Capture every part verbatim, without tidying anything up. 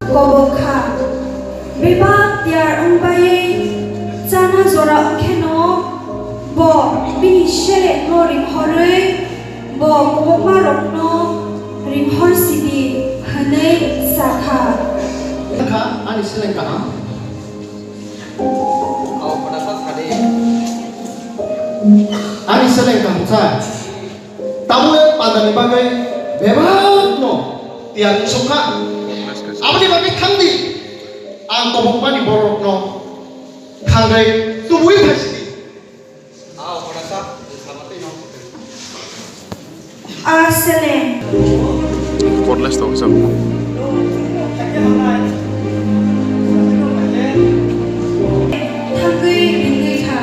Kobok kha, bebak tiyar wng baiwi chana jora wng kheno bo bini selengno ringhorwi bo kobokmarokno ringhor sidi hwnwi sa kha. Wngkha ani seleng kaham. Ani seleng kaham sa. Tabuk pandani bagwi bebakno tiyar wngsukha. Aboni bagwi thangdi, ang kobokmani borokno thangwi tubui phaisidi. A seleng. Cordless tong sa. Thangwi ringwi kha.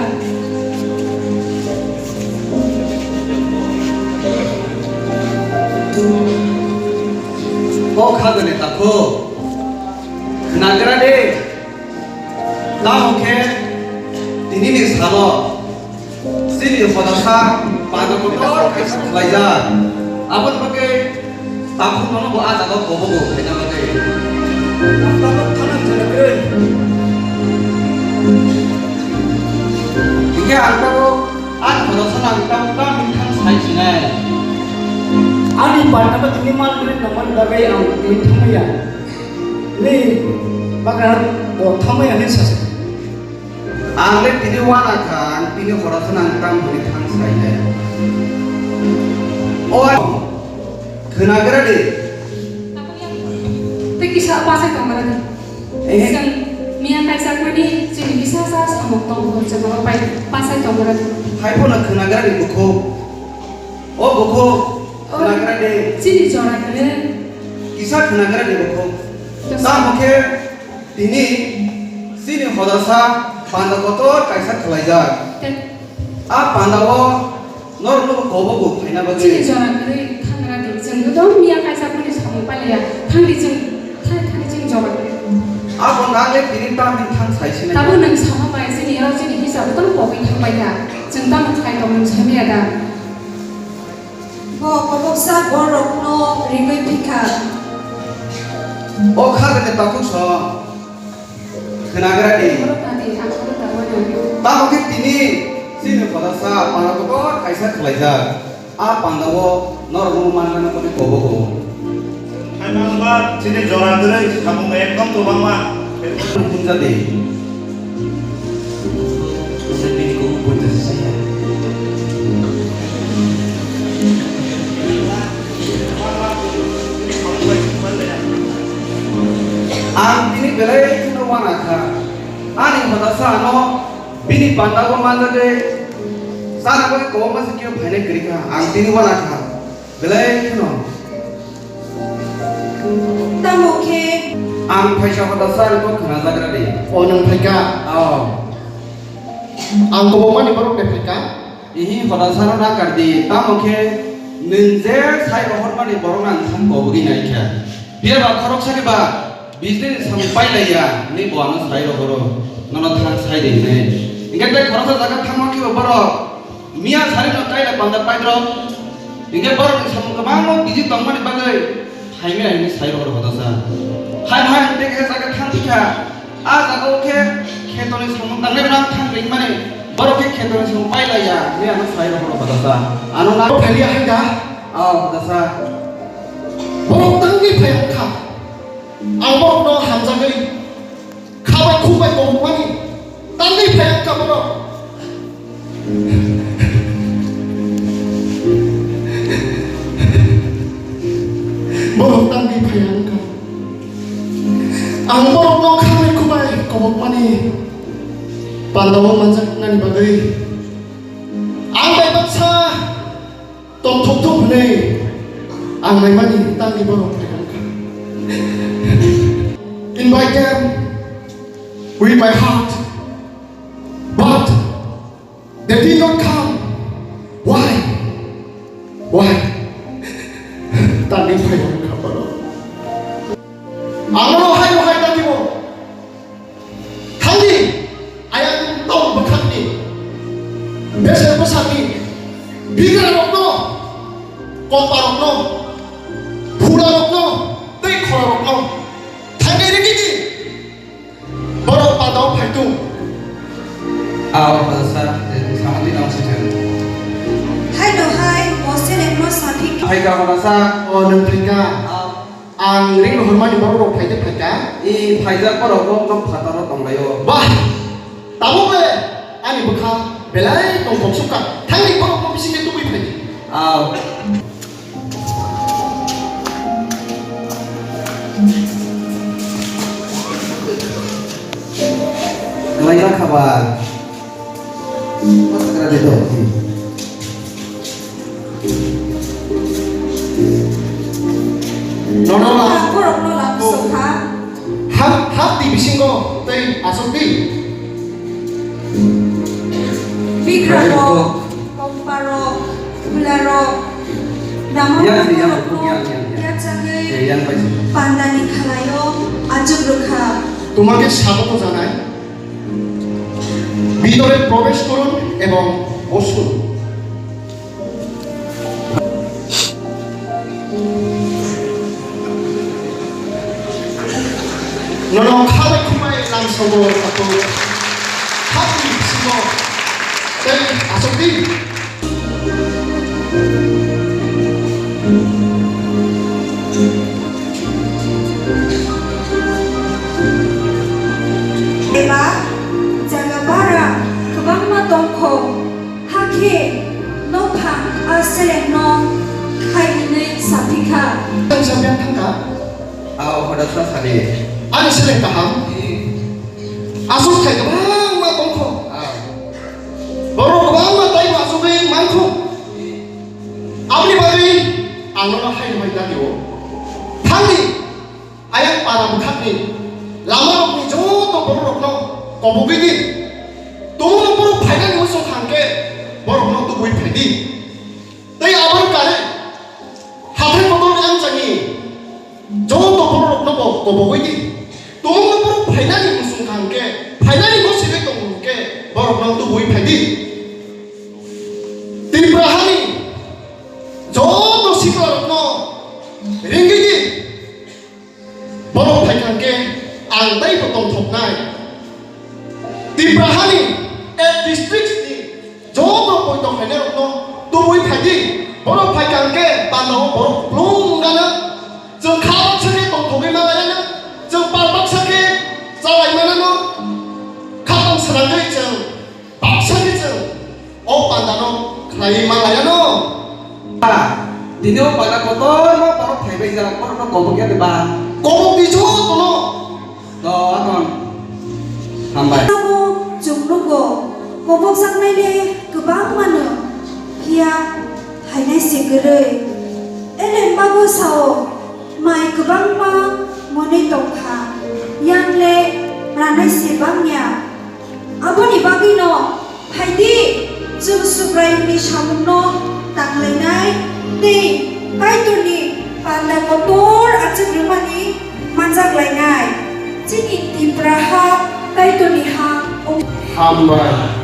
O khajani takhuk, khwnagra de, tamo khe tinini salo chini hodasa panda kotor kaisa khlaijak. Aboni bagwi takhuk nono bo ah jaga kobogo khaina bagwi. Hingke ang tabuk ani hodasano ang tabuk ta mithang sai sinai. Ani panda tini mal minute nangmani bagwi ang tini thangmaya. Ni bagra bo thangmaya ni sasa. Ang le tini wana kha, ang tini hodasano ang tamo hwnwi thang sai le. O khwnagra de. Tei kisa bachai tongmani. Eh. Chwng miya kaisakmani chini kisa sa samung tongo, chwng oro pai bachai tongmani. Hai phano khwnagra de bukhuk. O bukhuk khwnagra de. Chini jora kwrwi. Kisa khwnagra de bukhuk. Tamo khe Tini chini hodasa panda kotor kaisa khlaijak. Te- A pandao norokno kobogo phaina bagwi. Chini jora kwrwi thangra di. Chwng joto miya kaisa phone samung pailaya. Thangdi chwng, thai thangdi chini jora kwrwi. A panda le tini tamni thang sai sinai. Tabuk nwng sama bai chini oro chini hisab tong pogwi thangbai kha. Chwng tamo khai tong nwng samya da. Bo koboksa borokno ringwi phikha. O khajani takhuk song khwnagra di. Tamo khe tini chini hodasa panda kotor kaisa khlaijak. A pandao norokno manna bagwi kobogo. Hai manba chini jora kwrwi samung ekdom kwbangma. Punja de. Ang tini belai kheno wana kha. Ani hodasa ano bini pandao manjagwi chana bagwi kwbangma se khe phainai kwrwi kha. Ang tini wana kha. Belai kheno. Tamo khe? Ang phaisa hodasa ni kok khwnajagra di. O, nwng phaika? O. Ang kobokmani borok de phaika? Ihi hodasa no nakar di. Tamo khe nwng je sai rohormani borok no ang thang kobogwi nai kha. Phiya ba khoroksa ni ba Bijli ni samung pailaiya, ni bo ano sai rohoro, nono thang sai di hinwi. Hingke tei khoroksa jaga thangma khe bo borok miya sari no kaila panda paidrop. Hingke borok ni samung kwbangma busy tongmani bagwi phaimya hinwi sai rohoro hodasa. Hai hai hingke khe jaga thang thikha, a jaga o khe kheto ni samung tangnai rok thang ringmani, borok khe kheto ni samung pailaiya hinwi ano sai rohoro hodasa. Ano na phailiya hai da, a hodasa. Borok tangwi phai wngkha. Ang borokno hamjagwi kha bai khuk bai kobokmani tangwi phai wngkha borok. Borok tangwi phai wngkha. Ang borokno kha bai khuk bai kobokmani pandao manjaknani bagwi ang bai baksa tongthok thok hwnwi ang naimani tangwi borok phai wngkha. Invite them with my heart, but they did not come. Why? Why? Tangwi phai wngkha borok. Ang no hai no hai tangwi bo. Thangdi, ayang tong bwkhakni, bese bwsakni, bigrarokno, koparokno, Ta o nwng phaikha. Ah. Ang ring rohormani borok rok phaide phaikha. I phaijak borok rok no phataro tonglaio. Bah! Tabuk le ani bwkha belai tongthok sukha. Thangni borok no bisingni tubui phaidi. Aw. Kwlai kha ba. Nono Borokno lam sokha. Hap, hap di bisingo tei asok di. Bigrarok, komparok, phularok, Yang, yang, yang, yang, yang. Yachagwi yang, yang, yang. Pandani khalaio achuk rwkha. তোমাকে স্বাগত জানাই। ভিতরে প্রবেশ করুন এবং বসুন। Nono kha bai khumbai lang sobo tato. Kha twi bisingo tei asok di. Eba jaga bara kwbangma tongkho, hakhe nokha a selengno hai hwnwi saphikha. Ang samya thangkha. Ao hoda sa sari. Ani seleng kaham. Aswk thai kwbangma tongkho. Ah. Borok kwbangma taibo aswkwi mankho. Aboni bagwi ang nono hai hwnwi dagi-o. Thangdi, ayang para bwkhakni lamarokni joto bororokno kobogwi di. Tumungno borok phainani muchung kha hwnkhe borokno tubui phai di. Tei aboni kare hathai kotor amchani joto bororokno bo kobogwi di. Tumungno borok phainani muchung kha hwnkhe, phainani gosibwi tong hwnkhe borokno tubui phai di. Tripura hani joto siklarokno ringwi di. Borok phai kha hwnkhe ang teibo tongthoknai. Tripura hani eight districts ni joto poito khainairokno tubui phai di. Borok phai kha hwnkhe pandao borok kwplung wngano. Chwng kha baksa khe tongthogwi ma lainano. Chwng pal baksa khe chalai manano. Khatang swnamwi chwng baksa khe chwng o pandano khlaiwi ma lainano. Tini o panda kotorma borok phaibai jak, borokno kobok ya de ba? Kobok di jotono. To, aton. Hambai. Abo chwng nugo, kobokjaknaini kwbangmano phiya phainai se kwrwi. Elem bago sao, mai kwbangma monwi tongkha, yang le ranai se bangya. Aboni bagwino phaidi, chwng Subraiyungni samungno tanglainai tei Kaitorni panda kotor achuk rwmani manjak lainai. Chini Tipraha Kaitorni ha wng- Hambai.